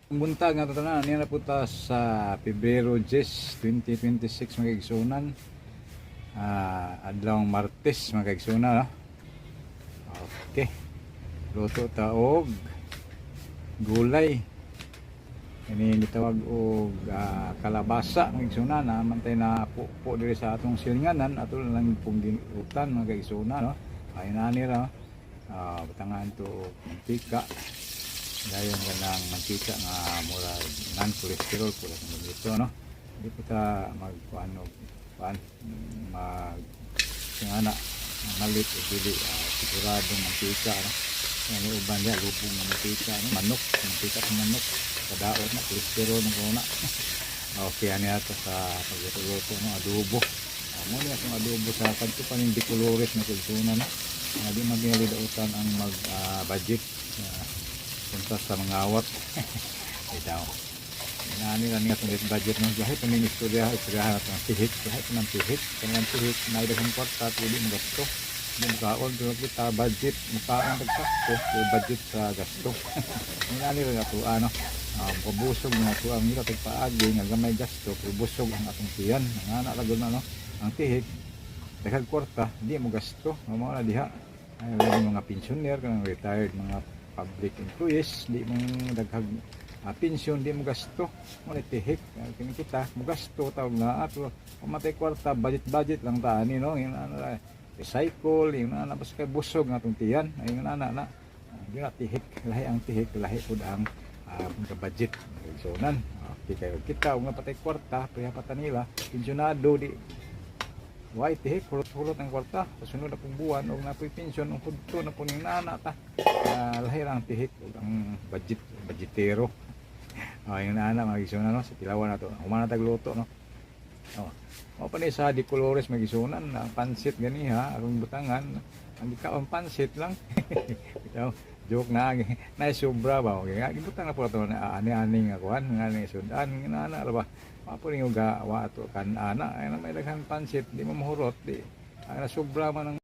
Buntag nga tanan, niya na po ta sa Pebrero 10, 2026, mga kaigsunan. Adlawng Martes, mga kaigsunan, no? Okay. Luto ta og gulay. Ini gitawag og kalabasa, mga kaigsunan, na man tay na po, po diri sa atong silinganan, ato lang pong ginutan, mga kaigsunan, no? Ay na nila, butangan to og mantika. Dayon kanang mantika nga mura non cholesterol po lang dito, no? Di po ta mag kuan og kuan mag yung ana malit o dili siguradong mantika, no? Yan yung uban diya lubong ng mantika, no? Manok, mantika sa manok, kadaot na cholesterol ng kuna. Okay, ano ato sa pagluto-luto, no? Adobo. Mo ni atong adobo sa kadto pa ning Dicolores na kultura, no? Di man dautan ang mag budget punta sa mga awat. Itaw. Inaani lang niya itong budget, no? Lahi pa ning istorya, istorya nato ang tihik, lahi pa ng tihik, kanang tihik, na daghang kwarta, pero di mo gasto. Di mo kaon, pero kita budget, mukaon tagsakto, pero budget sa gasto. Inaani lang ato, ano, pabusog nga ato ang nila tagpaagi nga gamay gasto, pero busog ang atong tiyan. Ang ana ra na, no? Ang tihik, daghang kwarta, di mo gasto, mao na diha. Ay, wala mga pensioner, kanang retired mga public employees, di mo daghag pensyon, di mo gasto. Mo na tihik, kini kita, mo gasto tawag na ato. Kung matay kwarta, budget budget lang ta ani, no? Yung ano, recycle, yung ana basta kay busog nga atong tiyan, ay yung ana na. Di na tihik, lahi ang tihik, lahi pud ang budget. So nan, okay kayo kita, ug napatay kwarta, pareha pa ta nila, pensyonado di way tihik, hulot-hulot ang kwarta. Sa sunod na pong buwan, og napoy pensyon, ang hudto na po ning nana ta. Lahi ra ang tihik ug ang budget, budgetero. Oh, yung nana mga igsunan, no, sa tilawan na to. Human na tagluto, no. Oh. Mao pa ni sa Di Colores, mga igsunan, ang pansit gani ha, aron butangan, ang gikaon pansit lang. Bitaw, joke na na sobra ba, okay nga gibutang na po ato na ani-ani nga kuan nga ni sudan nga nana ra ba. Mao po ning uga wa ato kan ana ay na may daghang pansit, di mo mahurot, di ang nasobra man ang